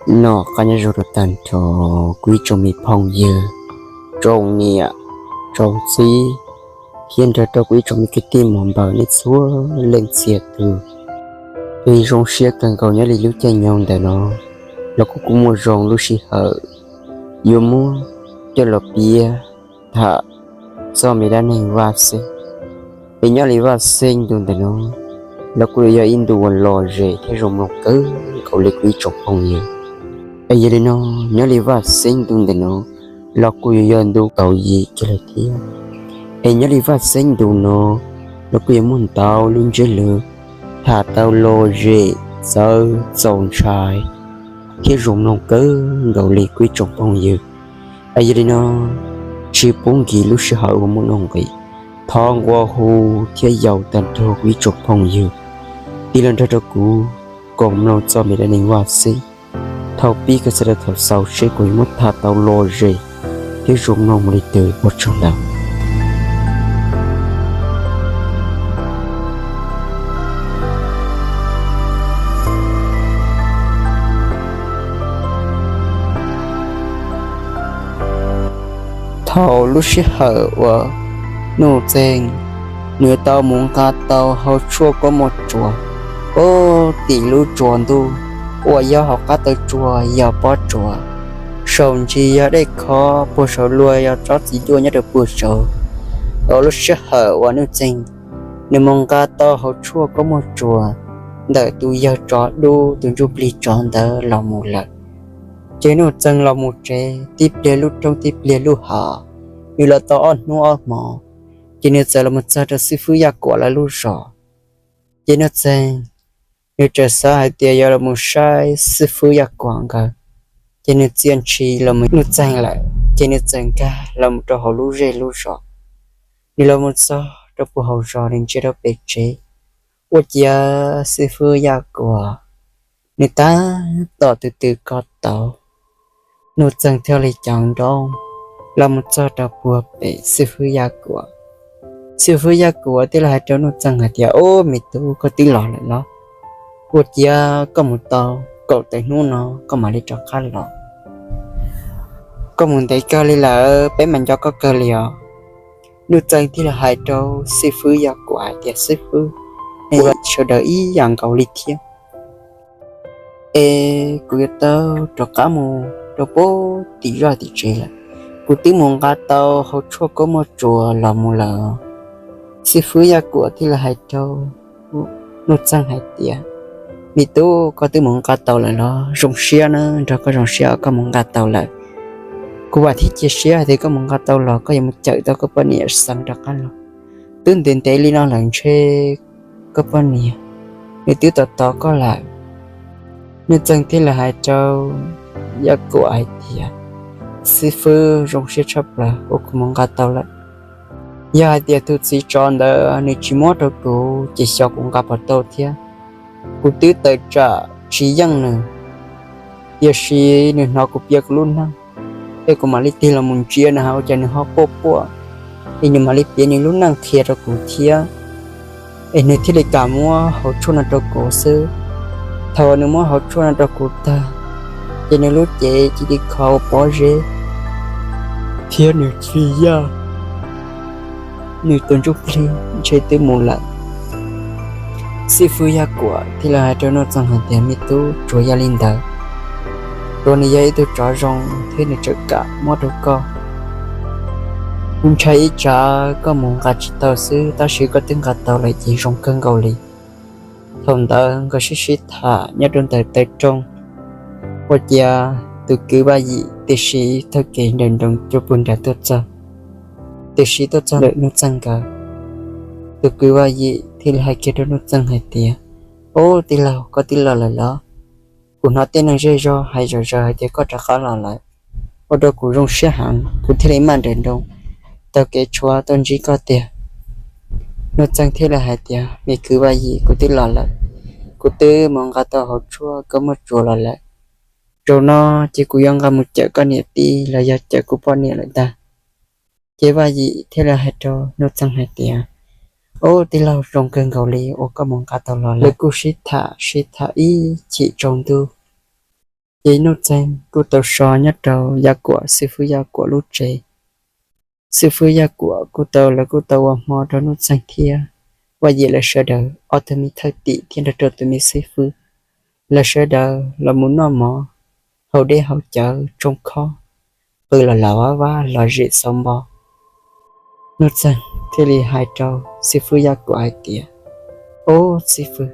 Noj qab nyob zoo rau tag nrho kuv ib tsoom me phooj ywg, tsoom niam, tsoom txiv, thiab nrog rau kuv ib tsoom me kwv tij muam npawg nej txhua leej txhia tus. Kuv zoo siab kawg nkaus nyob li lub caij nyoog ntawm no los kuj kuv muaj zoo lub sij hawm yuav muab coj los piav tham txog me dab neeg Vaj Xeeb. Es nyob li Vaj Xeeb ntu ntawm no los kuj yuav yog ib ntu uas lom zem thiab zoo mloog kawg nkaus li kuv ib tsoom phooj ywg. Es yog li no, nyob li Vaj Xeeb ntu ntawm no los kuj yuav yog ntu kaum yim kiag lawm thiab. Es nyob li Vaj Xeeb ntu no los kuj yuav muaj ntau lub ntsiab lus tham tau lom zem, txawv, txaus ntshai thiab zoo mloog kawg nkaus li kuv ib tsoom phooj ywg. Es yog li no, tsis pub nkim lub sij hawm uas muaj nuj nqis, thov nqua hu thiab yaum tag nrho kuv ib tsoom phooj ywg tig los nrog rau kuv koom mloog txog me dab neeg Vaj Xeeb. Thaum pib kom txog rau thaum xaus seb kuv yuav muab tham tau lom zem thiab zoo mloog mus li twg ua tsaug ntau. Thaum lub sij hawm uas Nuj Txeeg nws tau mus nqa tau hauv tshuaj kua muag tsuas puag tim lub tsuas ntuj uas yog hauv qab taw tsuas yog pob tsuas, saum ntsis yog dej khov, puag saum luag yog tsob txiv duaj nyob rau puag saud. Thaum lub sij hawm uas Nuj Txeeg nws mus nqa tau hauv tshuaj kua muag tsuas ntawm tus yawg tsov dub tus ntsuj plig tsov ntawd los mus lawm, ces Nuj Txeeg los mus tsev tib pliag lub roob tib pliag lub hav, nws los tau ob hnub ob hmo, ces nws txawm los mus txog rau xib fwb Yaj Kuam lawv lub zos. Ces Nuj Txeeg nws txawm xav hais tias yuav los mus saib xib fwb Yaj Kuam nkawd, ces nws txia ntshis los mus Nuj Txeeg lawm, ces nws txawm nkag los mus rau hauv lub zej lub zos. Nws los mus txog rau puag hauv zos nws ntsia rau pem tsev, ua ciav xib fwb Yaj Kuam nws tab tom tws tws ko taw. Nuj Txeeg thiaj li caum nrooj los mus txog rau puag pem xib fwb Yaj Kuam. Xib fwb Yaj Kuam thiaj li hais rau Nuj Txeeg hais tias, Ub, me tub, koj twb los lawm los? Ua ciav koj mus tau kaum tawm hnub no koj mam li rov qab los. Koj mus ntev kawg li lawm, peb mas nco koj kawg li os. Nuj Txeeg thiaj li hais rau xib fwb Yaj Kuam hais tias, Xib fwb, nej sawv daws ib yam nkaus li thiab. Es kuv yuav tau rov qab mus rau puag tim zos tim tsev lawm. Kuv twb mus nqa tau hauv tshuaj kua muag tsuas los mus lawm. Xib fwb Yaj Kuam thiaj li hais rau Nuj Txeeg hais tias, Me tub, koj twb mus nqa tau lawm los? Zoo siab na, nrog koj zoo siab koj mus nqa tau lawm. Kuv vam thiab cia siab hais tias koj mus nqa tau los koj yuav mus cawm tau koj poj niam Xeeb rov qab los. Twb ntev ntev li no lawm ntshe koj poj niam nws twb tos tos koj lawm. Nuj Txeeg thiaj li hais rau Yaj Kuam hais tias, Xib fwb, zoo siab tshaj plaws uas kuv mus nqa tau lawm. Yog hais tias tus txiv tsov ntawd nws tsis muab rau kuv ces xyov kuv nqa puas tau thiab. Kuv twb tawm tsam tsis yeej nws, tiam sis nws hnov kuv piav kuv lub neej, es kuv mam li tig los mus ntsia nws ua cas nws ho quaj quaj, es nws mam li piav nws lub neej qhia rau kuv thiab. Es nws thiaj li kam muab hauv tshuaj no rau kuv xwb. Thaum uas nws muab hauv tshuaj no rau kuv tag, ces nws lub cev cia li khov ua pob zeb, thiab nws tsis yaj, nws tus ntsuj plig ntshe twb mus lawm. Xib fwb Yaj Kuam thiaj li hais rau Nuj Txeeg hais tias, Me tub, tsuas yog li ntawd, tsuas nws yog ib tug tsov zoo thiab nws tseem kam muab rau koj. Kuv ntshai ib tsam koj mus nqa tsis tau xwb, tab sis koj twb nqa tau lawm ces zoo kawg nkaus li. Thaum ntawd nkawd sib sib tham nyob rau ntawm taw rooj, ua ciav tus kwv Vaj Yim tib si taug kev nrawm nroos rau puag nram tuaj txog, tib si tuaj txog ntawm Nuj Txeeg nkawd. Tus kwv Vaj Yim thiaj li hais kiag rau Nuj Txeeg hais tias, Ob, tij laug, koj twb los lawm los? Kuv hnov tej neeg zej zog hais zom zaws hais tias koj rov qab los lawm, ua rau kuv zoo siab heev, kuv thiaj li maj nrawm nroos taug kev tshuav tuaj ntsib koj tiag. Nuj Txeeg thiaj li hais tias, Me kwv Vaj Yim, kuv twb los lawm, kuv twb mus nqa tau hauv tshuaj kua muag tsuas los lawm. Zaum no ces kuv yuav nqa mus cawm koj niam tij los yog cawm kuv poj niam lawm ntag. Ces Vaj Yim thiaj li hais rau Nuj Txeeg hais tias, Ob, tij laug, zoo kawg nkaus li uas koj mus nqa tau los lawm. Lawv kuj sib tham sib tham ib chim tsaus ntuj. Ces Nuj Txeeg kuj tau so nyob rau Yaj Kuam, xib fwb Yaj Kuam lub tsev. Xib fwb Yaj Kuam kuj tau, lawv kuj tau ua hmo rau Nuj Txeeg thiab Vaj Yim lawv sawv daws ob tug me thwj tim thiab nrog rau tus me xib fwb, lawv sawv daws los mus noj mov, haus dej haus cawv tsoo khob, qw los laus vab vab los zem xauv npo. Nuj Txeeg thiaj li hais rau xib fwb Yaj Kuam hais tias, Ub xib fwb,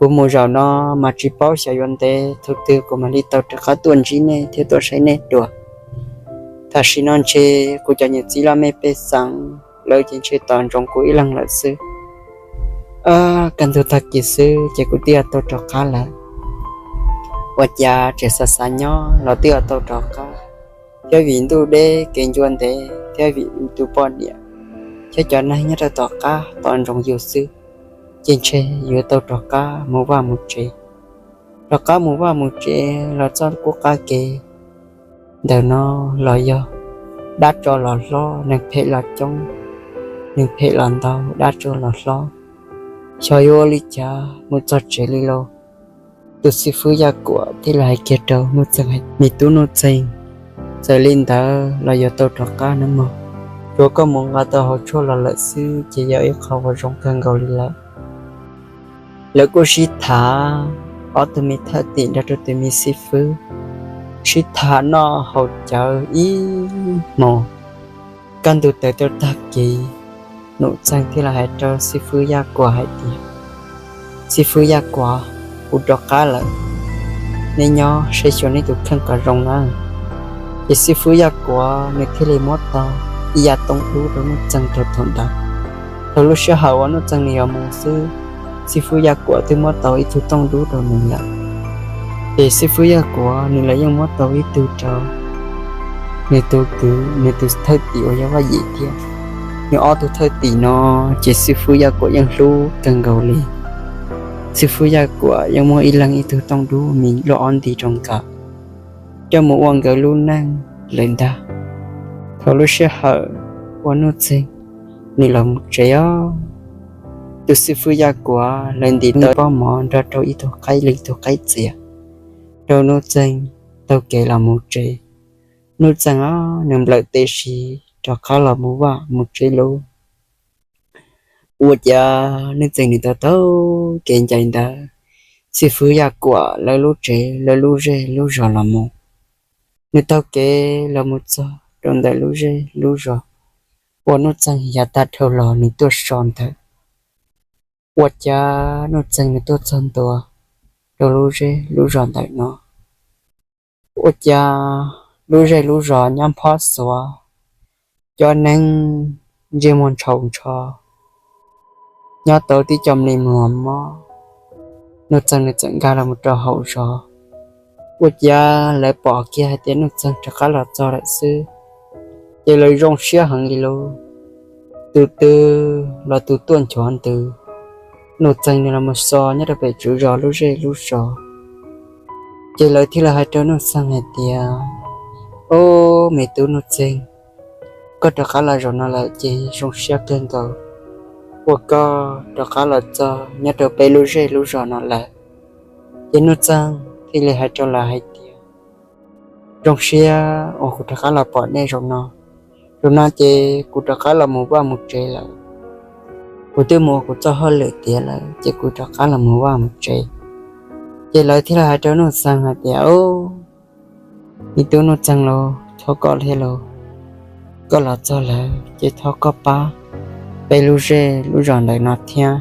kuv mus zaum no mas tsis paub xyov yuav ntev thaum twg kuv mam li tau rov qab tuaj ntsib nej thiab tuaj saib nej dua. Tam sim no ntshe kuv cov niam txiv laj mej pej xeem lawv ces ntshe tos ntsoov kuv ib leeg lawm xwb. Kaj ntug tag kis xwb ces kuv twb yuav tau rov qab lawm. Ua cas tseem xav xav nyob los twb yuav tau rov qab, thiab vim ntuj deb kev ncua ntev thiab vim tus poj niam thiab cov neeg nyob rau tom qab tos ntsoov yus xwb, ces ntshe yuav tau rov qab mus vaj mus tsev. Rov qab mus vaj mus tsev los txoj qub qab kev ntawm no los yog dab tsov los hlob, neeg phem los coob, neeg phem los ntau, dab tsov los hlob. Xyov yuav ua li cas mus txog tsev li lauj. Tus xib fwb Yaj Kuam thiaj li hais kiag rau Nuj Txeeg hais, Me tub Nuj Txeeg, txawm li ntawd los yuav tau rov qab nawb mog. Tsuav koj mus nqa tau hauv tshuaj los lawm xwb ces yog ib qho uas zoo kawg nkaus li lawm. Lawv kuj sib tham, ob tug me thwj tim nrog rau tus me xib fwb sib tham noj haus cawv ib hmos. Kaj ntug tawm rau tag kis, Nuj Txeeg thiaj li hais rau xib fwb Yaj Kuam hais tias, Xib fwb Yaj Kuam, kuv rov qab lawm, neb nyob saib xyuas neb tus kheej kom zoo nawb. Ces xib fwb Yaj Kuam nws thiaj li muab tau ib yam tooj dub rau Nuj Txeeg rau thaum ntawd. Thaum lub sij hawm uas Nuj Txeeg nws yuav mus xwb, xib fwb Yaj Kuam twb muab tau ib tug tooj dub rau nws lawm. Ces xib fwb Yaj Kuam nws los yeej muab tau ib tug rau nws tus kwv, nws tus thwj tim uas yog Vaj Yim thiab. Nws ob tug thwj tim no ces xib fwb Yaj Kuam yeej hlub kawg nkaus li. Xib fwb Yaj Kuam yeej muab ib leeg ib tug tooj dub mis loj ob nti rau nkawd, coj mus ua nkawd lub neej lawm ntag. Thaum lub sij hawm uas Nuj Txeeg nws los mus tsev os, tus xib fwb Yaj Kuam lawv ntim tau pob mov nrog rau ib tug qaib, ib tug qaib txias rau Nuj Txeeg taug kev los mus tsev. Nuj Txeeg os, nws nplawm tes siv rov qab los mus vaj mus tsev lauj. Ua cas Nuj Txeeg nws taug taug kev ncaim ntawm xib fwb Yaj Kuam lawv lub tsev, lawv lub zej lub zos los mus. Nws taug kev los mus txog rau ntawm lub zej lub zos uas Nuj Txeeg yav tag dhau los nws tuaj so ntawd. Ua cas Nuj Txeeg nws tuaj txog ntua rau lub zej lub zos ntawm no, ua cas lub zej lub zos nyob phob xuav, cov neeg ntsej muag ntshaus ntsho, nyob tau tib co mlis mos mob. Nuj Txeeg nws txawm nkag los mus rau hauv zos, ua cas lawv pom kiag hais tias Nuj Txeeg rov qab los txog lawm xwb, ces lawv zoo siab heev li lauj. Tus twg los tus tuaj nchuav ntws Nuj Txeeg nws los mus so nyob rau pem tswv zos lub zej lub zos. Ces lawv thiaj li hais rau Nuj Txeeg hais tias, Ob, me tub Nuj Txeeg, koj rov qab los zaum no lawm ces zoo siab kawg nkaus uas koj rov qab los txog nyob rau peb lub zej lub zos no lawm. Ces Nuj Txeeg thiaj li hais rau lawv hais tias, Zoo siab uas kuv rov qab los pom nej zaum no. Zaum no ces kuv rov qab los mus vaj mus tsev lawm. Kuv twb mus ua kuv txoj hauj lwm tiav lawm ces kuv rov qab los mus vaj mus tsev. Ces lawv thiaj li hais rau Nuj Txeeg hais tias, Ob, me tub Nuj Txeeg lauj, thov koj thiab lauj, koj los txog lawm ces thov koj pab peb lub zej lub zos ntawm no thiab.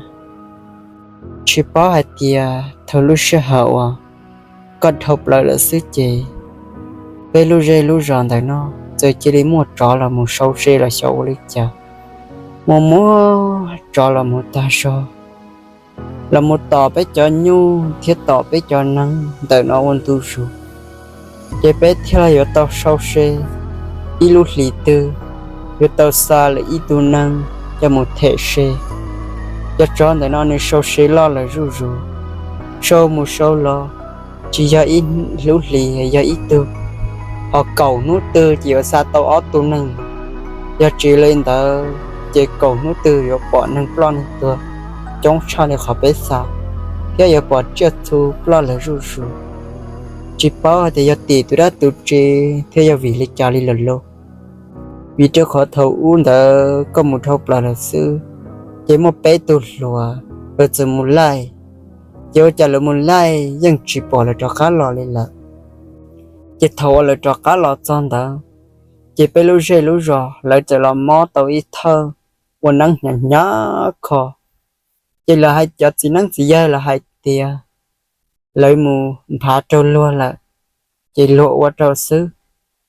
Tsis paub hais tias thaum lub sij hawm uas koj dhau plaws lawm xwb ces peb lub zej lub zos ntawm no txawm cia li muaj tsov los mus sau se los xyov ua li cas, muaj muaj tsov los mus tag zog, los mus tom peb cov nyuj thiab tom peb cov neeg ntawm no ua ntu zus. Ces peb thiaj li yuav tau sau se, ib lub hlis twg yuav tau xa lawm ib tug neeg coj mus them se. Cov tsov ntawm no nws sau se loj lawm zuj zus, sau mus sau los tsis yog ib lub hlis, yog ib tug, ho kaum hnub twg ces yuav xa tau ob tug neeg. Yog tsis li ntawd ces kaum hnub twg yuav pom neeg ploj neeg tuag coob tshaj li qhov peb xa, thiab yuav pom tsiaj txhu ploj lawm zuj zus. tsis paub hais tias yog tim tus dab tus tsi thiab yog vim li cas li lawm lauj. Vim rau qhov thaum ub ntawd koj mus dhau plaws lawm xwb, ces muaj peb tug hluas, lawv txawm mus laij, ces ua cas lawv mus laij yeej tsis pom lawv rov qab los li lawm. Ces thaum uas lawv rov qab los txog ntawd, ces peb lub zej lub zos lawv txawm los mob tau ib thawj ua neeb hnyav hnyav kho. Ces lawv hais, cov txiv neeb txiv yaig lawv hais tias lawv mus nphav raug luag lawm, ces luag ua rau xwb,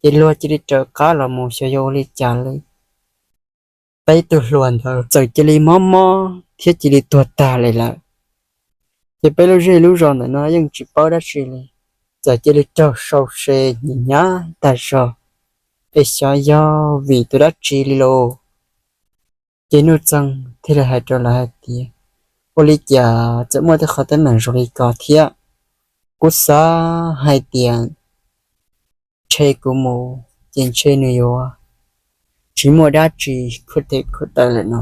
ces luag cia li raws qab los mus xyov yog ua li cas li. Peb tug hluas ntawd txawm cia li mob mob thiab cia li tuag tag li lawm. Ces peb lub zej lub zos ntawm no yeej tsis paub dab tsi li, txawm cia li raug sau se hnyav hnyav tag zog, es xyov yog vim tus dab tsi li lauj. Ces Nuj Txeeg thiaj li hais rau lawv hais tias, ua li cas txawm muaj tej qhov teeb meem zoo li ko thiab? Kuv xav hais tias ntshe kuv mus ces ntshe nws yuav tsis muaj dab tsi khuj them khuj taw lawm no.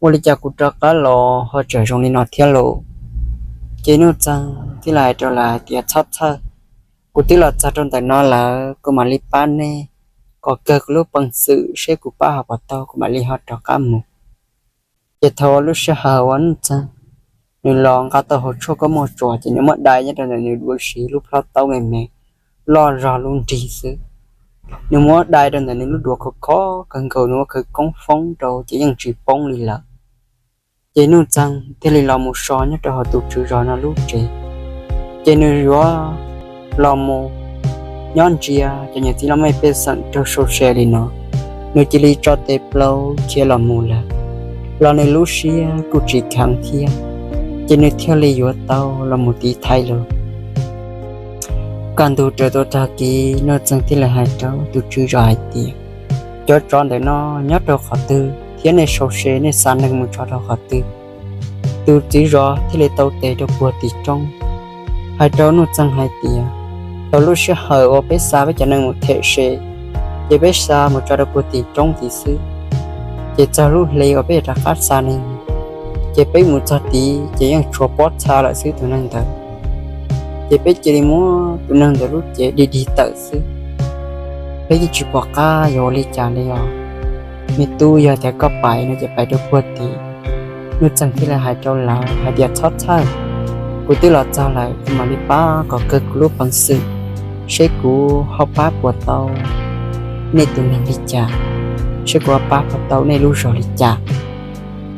Ua li cas kuv rov qab los ho tseem zoo li no thiab lauj? Ces Nuj Txeeg thiaj li hais rau lawv hais tias, txhob txhawj, kuv twb los txog rau ntawm no lawm, kuv mam li pab nej kom kawg kuv lub peev xwm seb kuv pab ho puas tau, kuv mam li ho rov qab mus. Ces thaum lub sij hawm uas Nuj Txeeg nws los nqa tau hauv tshuaj khaub muaj tsuas, ces nws muab dai nyob rau ntawm nws dua siv lub plhaub taub me me loj zog lub nrig xwb. Nws muab dai rau ntawm nws lub duav khov kho kawg nkaus, nws muab khawv koob foob rau ces yeej tsis poob li lawm. Ces Nuj Txeeg thiaj li los mus so nyob rau hauv tus tswv zos no lub tsev. Ces nws yuav los mus nyob ntsia cov niam txiv laj mej pej xeem raug sau se li no, nws cia li tso tes plaub khiav los mus lawm, los nws lub siab kuj tsis kheev thiab, ces nws thiaj li yuav tau los mus tiv thaiv lawm. Kaj ntug raws tau tag kis, Nuj Txeeg thiaj li hais rau tus tswv zos hais tias, cov tsov ntawm no nyob rau qhov twg thiab nej sau se nej xa neeg mus tso rau qhov twg? Tus tswv zos thiaj li tau tes rau puag tim roob, hais rau Nuj Txeeg hais tias, thaum lub sij hawm uas peb xa peb cov neeg mus them se, ces peb xa mus tso rau puag tim roob tid xwb, ces txog lub hli uas peb yuav rov qab xa neeg, ces peb mus txog tid ces yeej tshuav pob txha lawm xwb tus neeg ntawd. Ces peb cia li muab tus neeg ntawd lub cev dig dig tawm xwb. Peb yeej tsis pom qab yuav ua li cas li os. Me tub, yog tias koj pais no ces pais rau puag tid. Nuj Txeeg thiaj li hais rau lawv hais tias, txhob txhawj, kuv twb los txog lawm, kuv mam li pab kom kawg kuv lub peev xwm seb kuv ho pab puas tau nej tus neeg li cas, seb kuv ho pab puas tau nej lub zos li cas.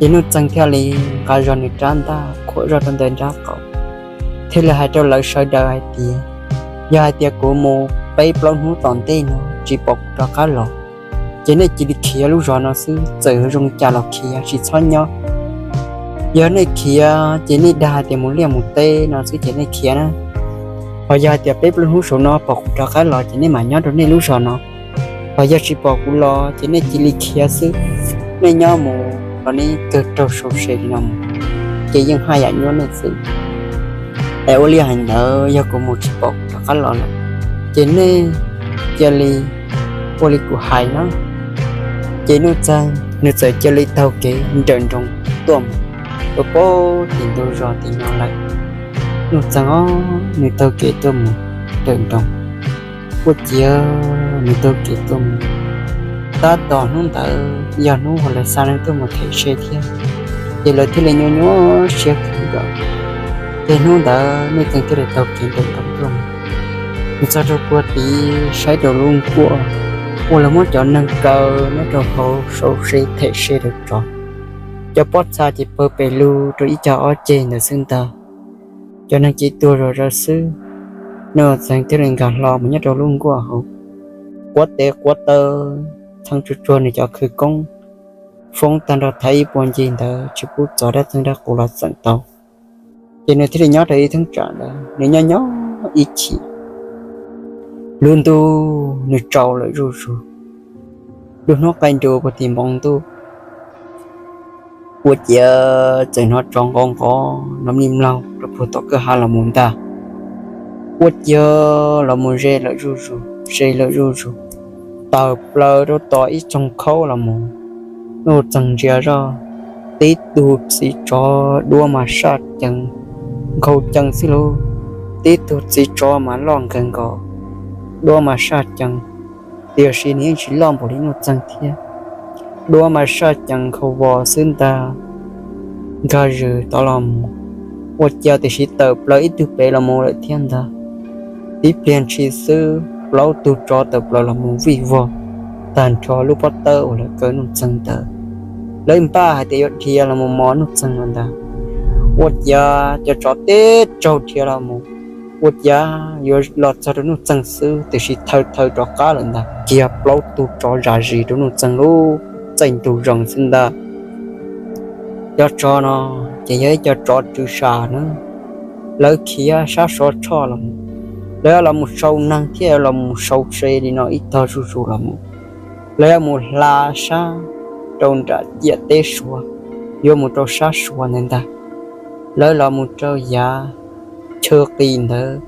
Ces Nuj Txeeg thiaj li nqa zog nws rab ntaj khuam zog rau ntawm nraub qaum, thiaj li hais rau lawv sawv daws hais tias, yog hais tias kuv mus peb plaub hnub tom ntej no tsis pom kuv rov qab los, ces nej cia li khiav lub zos no xwb, txawm zoo li cas los khiav tsis txhob nyob. Yog nej khiav ces nej dag hais tias mus liaj mus teb no xwb ces nej khiav na. Hos yog hais tias peb plaub hnub saum no pom kuv rov qab los ces nej mam nyob rau nej lub zos no. Hos yog tsis pom kuv los ces nej cia li khiav xwb, nej nyob mus los nej kawg raug sau se li no mus, ces yeej haj yam nyuaj nej xwb. Es ua li hais ntawd yog kuv mus tsis pom kuv rov qab los lawm, ces nej cia li ua li kuv hais na. Ces Nuj Txeeg nws txawm cia li taug kev nrawm nroos tuaj mus rau puag tim ntug zos tim no lawm. Nuj Txeeg os, nws taug kev tuaj mus nrawm nroos, ua ciav nws taug kev tuaj mus, tab tom hnub ntawd yog hnub uas lawv xa neeg tuaj mus them se thiab, ces lawv thiaj li nyuaj nyuaj siab kawg nkaus. Ces hnub ntawd Nuj Txeeg thiaj li taug kev nrawm nroos tuaj mus. Nws txog rau puag tid saib rau lub nkuaj uas lawv muab cov neeg kaw nyob rau hauv sau se them se rau tsov. Cov pob txha ces pawg pes lug rau ib co ob ceg ntawd xwb ntag. Cov neeg ces tuag zom zaws xwb. Nuj Txeeg thiaj li nkag hlo mus nyob rau lub nkuaj hauv, quav tes quav taw, txheeb tsuag tsuag nws cov khawv koob, foob tag nrho thaiv ib puag ncig ntawd tsis pub txog dab txeeg dab qus los txeem tau. Ces nws thiaj li nyob rau ib thaj tsam ntawd, nws nyob nyob ib chim, lub ntuj nws tsaus lawm zuj zus. Lub hnub qaij nrus puag tim npoo ntuj, ua ciav txawm hnov tsov nqov nqov no mlig mlaug rau puag tom kwj ha los mus ntag. Ua ciav los mus ze lawm zuj zus, ze lawm zuj zus, tawm plaws rau tom ib tsoog khaub los mus. Nuj Txeeg ntsia zoj, tib tug txiv tsov duab mas saj ceev, nkhaus ceev xwb lauj. Tib tug txiv tsov mas loj nkawg nkaus, duab mas saj cees, tiam sis nws yeej tsis loj npaum li Nuj Txeeg thiab. Duab mas saj cees nkhaus vos xwb ntag, nkag zws tod los mus, ua cas tiam sis tawm plaws ib tug pem los mus lawm thiab ntag. Tib pliag ntshis xwb plaub tug tsov tawm plaws los mus vij vog tag nrho lub pob tawb uas lawv kaw Nuj Txeeg ntawd. Lawv npaj hais tias yuav dhia los mus mos Nuj Txeeg no ntag. Ua cas cov tsov teb tsaug dhia los mus, ua cas yuav los txog rau Nuj Txeeg xwb tiam sis thaw thaw rov qab lawm ntag, kiag plaub tug tsov zam zis rau Nuj Txeeg lub txaij ntug zees xwb ntag. Cov tsov no ces yog ib co tsov tswv sam na, lawv khiav sab Suav Tshoj los mus, lawv los mus sau neeg thiab los mus sau se li no ib tog zuj zus los mus. Lawv yuav mus hla sab rau nram ciam teb Suav, yuav mus rau sab Suav ntawd ntag. Lawv los mus rau yav chaw qis ntawd,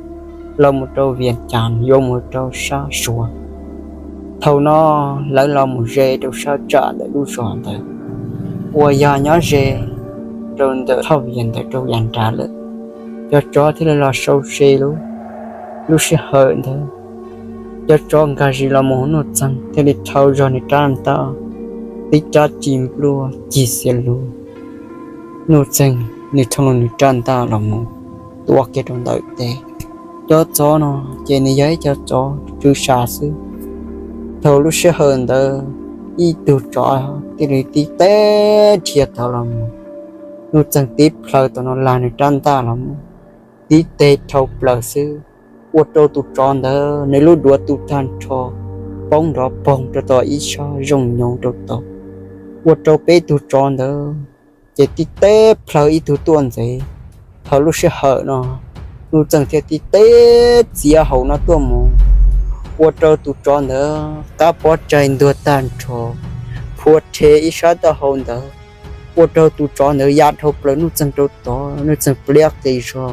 los mus rau Vias Cas, yuav mus rau sab Suav. Thaum no lawv los mus ze rau sab tsam ntawm lub zos ntawd uas yog nyob ze rau ntawm Thoj Vias ntawd rau yav nrad lawm. Cov tsov thiaj li los sau se lub, lub sij hawm ntawd cov tsov nkag zis los mus hauv Nuj Txeeg thiaj li thau zog nws rab ntaj, tib rab ci npluaj cig xiav lus. Nuj Txeeg nws thau nws rab ntaj los mus tua kiag rau ntawm tes. Cov tsov no ces nws yog ib co tsov tswv sam xwb. Thaum lub sij hawm ntawd ib tug tsov thiaj li tib teb dhia tod los mus. Nuj Txeeg tib plhaw tom no lag nws rab ntaj los mus, tib teg dhau plaws xwb, ua rau tus tsov ntawd nws lub duav tu tag nrho, poob nrov poog rau tom ib sab zooj nyoos rau tod, ua rau peb tug tsov ntawd ces tib teb plhaw ib tug tuaj ntxiv. Thaum lub sij hawm no Nuj Txeeg thiaj tib teb txiav hauv no tuaj mus, ua rau tus tsov ntawd qab pob tsaig ntuag tag nrho, phua rhe ib sab taub hau ntawd, ua rau tus tsov ntawd ya dhau plaws Nuj Txeeg rau tod, Nuj Txeeg pliab qis zog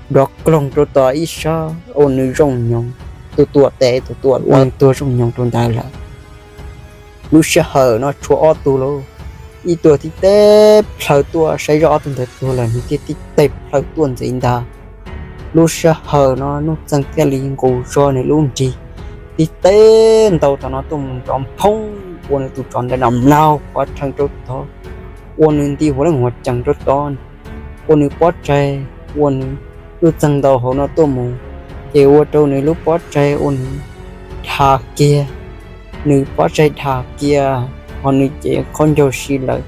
nrov kloog rau tom ib sab ua nws zooj nyoos, tus tuam tes tus tuam ua nws tuag zooj nyoos rau ntawd lawm. Lub sij hawm no tshuav ob tug lauj, ib tug tib teb plhaw tuaj saib zoj ob tug ntawd tuag lawm nws thiaj tib teg plhaw tuaj ntxiv ntag. Lub sij hawm no Nuj Txeeg thiaj li nqus zog nws lub nrig, tib teb ntaus tom no tuaj mus nrov nphoob ua nws tus tsov ntawd no mlaug pov rhees rau tod, ua nws nti huv leej huv cees rau tod, ua nws pob tsaig, ua nws, Nuj Txeeg ntaus hauv no tuaj mus, ces ua rau nws lub pob tsaig ua nws dhas kiag, nws pob tsaig dhas kiag, ho nws ces khaub ncaug si lawm,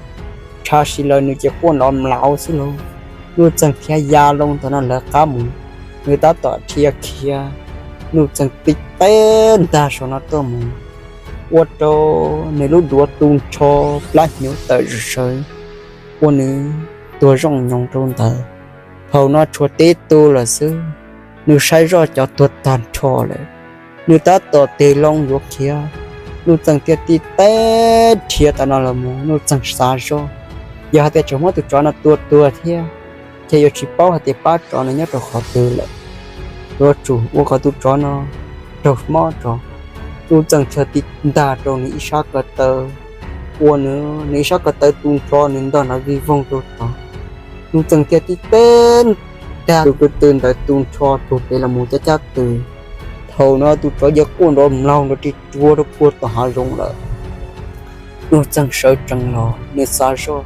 ntshav si lawm, nws ces quaj nrov mlaus xwb lauj. Nuj Txeeg thiaj ya loo tom no lawv qab mus, nws tab tom dhia khiav, Nuj Txeeg tib teb ntag saum no tuaj mus, ua rau nws lub duav tu nrho, plab hnyuv tawm sawv, ua nws tuag zooj nyoos rau ntawd. Thaum no tshuav tib tug lawm xwb, nws saib zoj cov tuag tag nrho lawm, nws tab tom tig loo yuav khiav, Nuj Txeeg thiaj tib teb dhia tom no los mus. Nuj Txeeg xav zoj, yog hais tias tseem muab tus tsov no tua tuag thiab, ces yuav tsis paub hais tias pab tsov no nyob rau qhov twg lawm, yuav tsum ua kom tus tsov no raug mob tso. Nuj Txeeg thiaj tib ntag rau nws ib sab ko taw, ua nws, nws ib sab ko taw tu nrho, nws ntog nrov vij voog rau tod. Nuj Txeeg thiaj tib teb ntag tus ko taw ntawd tu nrho rau pem los mus cab cab tw. Thaum no tus tsov cia quaj nrov mlaug nrov ris ruag rau puag tom hav zoov lawm. Nuj Txeeg sawv tsees los, nws xav zoj,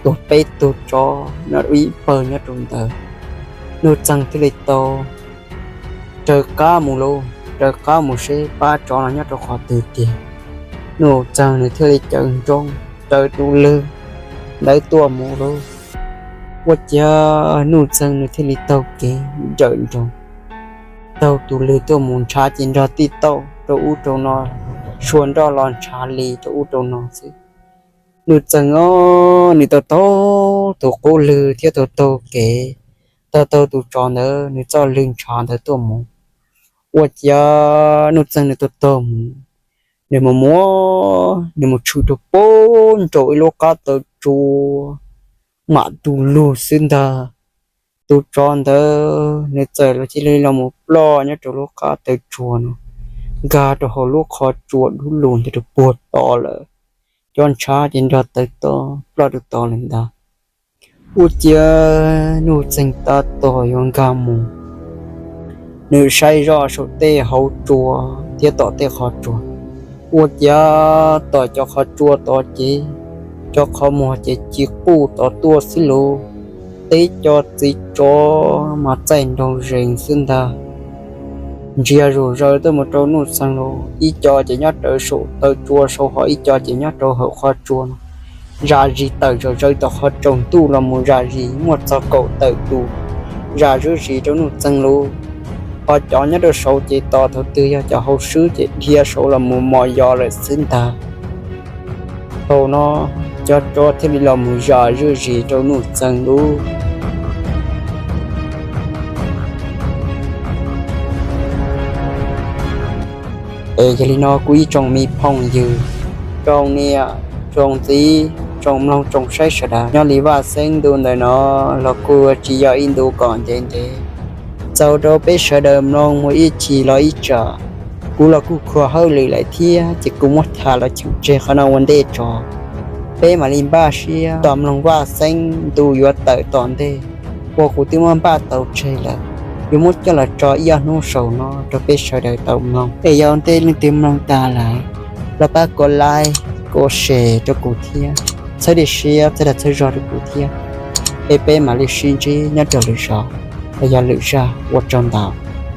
tuag peb tug tsov nyob ib pawg nyob rau ntawd. Nuj Txeeg thiaj li tau raws qab mus lauj, raws qab mus seb pab tsov no nyob rau qhov twg tiag. Nuj Txeeg nws thiaj li caws nroo raws tus lwg ntawd tuaj mus lauj. Ua cas Nuj Txeeg nws thiaj li taug kev nrawm nroos, taug tus lwg tuaj mus, ntshav ces nrog tij tauj rau ub rau no, sua nroj los ntshav li rau ub rau no xwb. Nuj Txeeg os, nws taug taug tus qub lwg thiab taug taug kev, taug taug tus tsov ntawd nws txoj lwg ntshav ntawd tuaj mus. Ua cas Nuj Txeeg nws taug taug mus, nws mus muab, nws mus tshwm rau puag nraum ib lub qab taw tsua, mam tu lug xwb ntag. Tus tsov ntawd nws txawm los cia li los mus ploj nyob rau lub qab taw tsua no, nkag rau hauv lub qhov tsua dub lug ntawd rau puag tod lawm. Cov ntshav ces nrog tawv to ploj rau tod lawm ntag. Ua ciav Nuj Txeeg tab tom yuav nkag mus, Nws saib zoj saum tej hauv tsua thiab tom tej qhov tsua, ua cas tom cov qhov tsua tod ces cov qhov muag ces ci quj tod tuaj xwb lauj. Teb cov txiv tsov mas txaij nraug zees xwb ntag. Ntsia zuj zus tuaj mus rau Nuj Txeeg lauj, ib co ces nyob rau saum taw tsua saud, ho ib co ces nyob rau hauv qhov tsua no. Zam zis tawm zom zaws tom qhov tsaus ntuj los mus zam zis muaj txog kaum tawm tus, zam zuj zus rau Nuj Txeeg lauj. Ho cov nyob rau saud ces tos thaum twg yog cov hauv swb ces dhia saud los mus mos yos lawm xwb ntag. Thaum no cov tsov thiaj li los mus zam zuj zus rau Nuj Txeeg lauj. Es yog li no kuv ib tsoom me phooj ywg, tsoom niam tsoom txiv, tsoom mloog tsoom saib sawv daws, nyob li Vaj Xeeb ntu ntawm no los kuj tsis yog ib ntu kom ntev ntev. Txaus rau peb sawv daws mloog mus ib chim los ib tsam. Kuv los kuj khuv hauj lwm lawm thiab ces kuv muab tham los cheem tseg qhov no ua ntej tso. Peb mam li npaj siab tos mloog Vaj Xeeb ntu yuav tawm tom ntej uas kuv twb muab npaj tau tseg lawm, yuav muab coj los tso ib ob hnub saum no rau peb sawv daws tau mloog. Es yog ntej leej twg mloog tas lawm los pab kom like kom share rau kuv thiab, txhawb diam siab txhawb dag txhawb zog rau kuv thiab. Es peb mam li sib ntsib nyob rau lwm zaus los yog lwm zaj, ua tsaug ntau.